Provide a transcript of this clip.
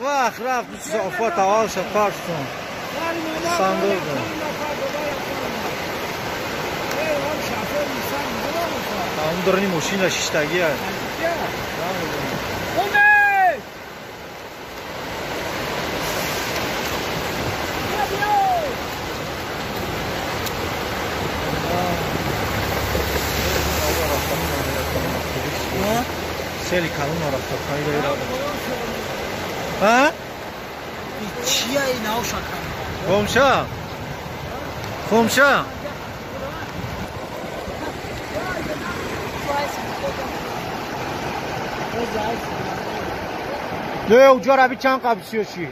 Вах, рафт, офат аввал парстон. Сандуқ. Он дурни мошина шиштагия. Сели калон рафта пайда. Ҳа? Чия ин шакан? Комша. Комша. Не, уҷо раби чанд қабсиё ши?